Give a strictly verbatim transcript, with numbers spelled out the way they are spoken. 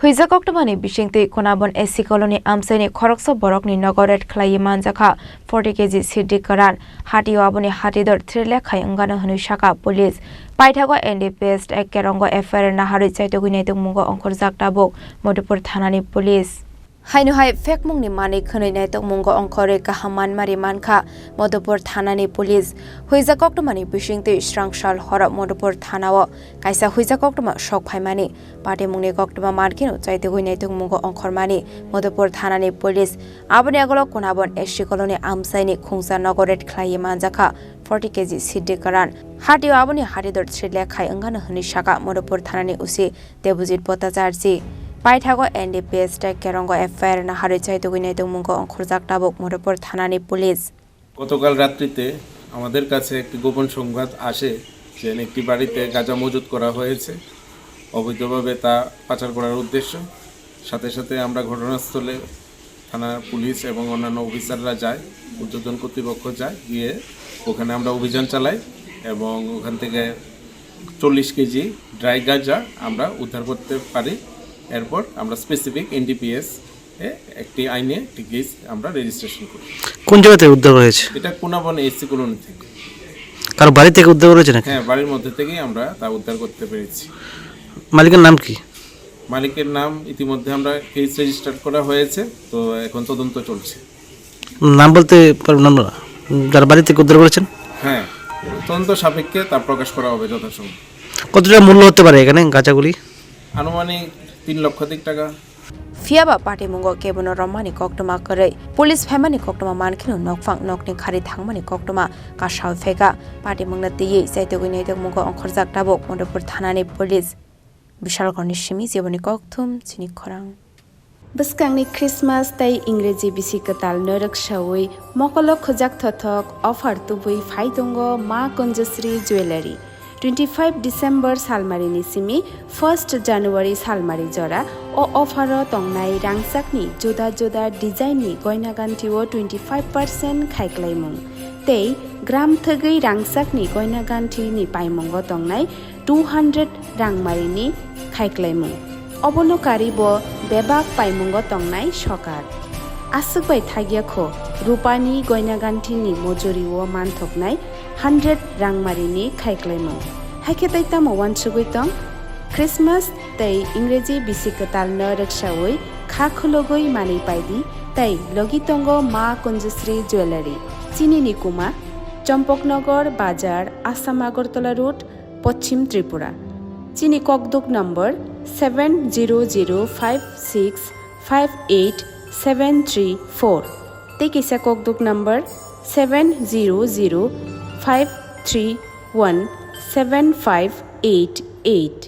Huijak koktwmani bisingtwi Konabon S C colony amchaini khoroksa borokni nogo raid khlaiwi manjakha forty K G siddi kwran. Hatio aboni hatidor three lakh khai wngano hwnwi sakha police. Paithago N D P S tei Kerongo F I R naharwi chaitugwi naitugmungo ongkhorjak tabuk Madhupur thanani police. Haino hai phekmungni manwi khwnwi naitokmungo ongkhorwi kaham manmari mankha Madhupur thanani police. Huijak koktwmani bisingtwi srangsal horo Madhupur thanao kaisa huijak koktwma sok phaimani. Patimungni koktwma mankheno chaitugwi naitokmungo ongkhormani Madhupur thanani police. Aboni agolo Konabon S C colony amchaini khungsa nogo raid khlaiwi manjakha forty K G siddi kwran. Hatio aboni hatidor three lakh khai wngano hwnwi sakha Madhupur thanani O C Debojit Bhattacharjee. Paithago N D P S tei Kerongo F I R naharwi chaitugwi naitokmungo ongkhorjak tabuk Madhupur thanani police. গতকাল রাত্রিতে আমাদের কাছে একটি গোপন সংবাদ আসে যে একটি বাড়িতে গাঁজা মজুত করা হয়েছে অবৈধভাবে তা পাচার করার উদ্দেশ্য। সাথে সাথে আমরা ঘটনাস্থলে থানার পুলিশ এবং অন্যান্য অফিসাররা যায়, ঊর্ধ্বতন কর্তৃপক্ষ যায়, গিয়ে ওখানে আমরা অভিযান চালাই এবং ওখান থেকে চল্লিশ কেজি ড্রাই গাঁজা আমরা উদ্ধার করতে পারি। এরপর আমরা স্পেসিফিক এনডিপিএস এ একটি আইনে একটি কেস আমরা রেজিস্ট্রেশন করি। কোন জায়গা থেকে উদ্ধার করা হয়েছে? এটা কোনাবন এসসি কলোনি থেকে। কারো বাড়ি থেকে উদ্ধার করেছে নাকি? হ্যাঁ, বাড়ির মধ্যে থেকেই আমরা তা উদ্ধার করতে পেরেছি। মালিকের নাম কি? মালিকের নাম ইতিমধ্যে আমরা কেস রেজিস্টার করা হয়েছে, তো এখন তদন্ত চলছে। নাম বলতে পারবেন আপনারা, যারা বাড়ি থেকে উদ্ধার করেছেন? হ্যাঁ, তদন্ত সাপেক্ষে তা প্রকাশ করা হবে যথাসময়। কত টাকা মূল্য হতে পারে এখানে গাঁজাগুলি? আনুমানিক তিন লক্ষাধিক টাকা। Phiyaba patimungo kebono romani koktwma kwrwi, police phaimani koktwma mankheno nokphang nokni khari thangmani koktwma kasao pheka. Patimungno twiwi chaitugwi naitokmungo ongkhorjak tabuk Madhupur thanani police. Bishalgarhni simi Jeboni Kokthum chini khorang. Bwskangni Christmas tei Ingreji bisi kwtalno rwksawi mokolo khujak thothok offer tubui phai tongo Ma Kunjasri Jewellery. Twenty five December salmarini simi first January salmari jora o offer o tongnai rangchakni juda juda design ni goina ganthi o twenty five percent khaiklaimung tei gram thwgwi rangchakni goina ganthi ni paimungo tongnai two hundred rangmarini khaiklaimung. Obono kari bo bebak paimungo tongnai sokar. Aswk bai thagya kho rupani goina ganthini mojori o manthoknai hundred rangmarini khaiklaimung. Haikhe tai tamo uansugwi tong? Christmas tei Ingreji bisi kwtalno rwksawi kha khulugwi manwi paidi tei logi tongo Ma Kunjasri Jewellery. Chini ni kuma Champaknagar Bazar, Assam Agartala Road, Poschim Tripura. Chini kokduk number seven zero zero five six five eight seven three four. Tei kisa kokduk number seven zero zero five three one seven five eight eight.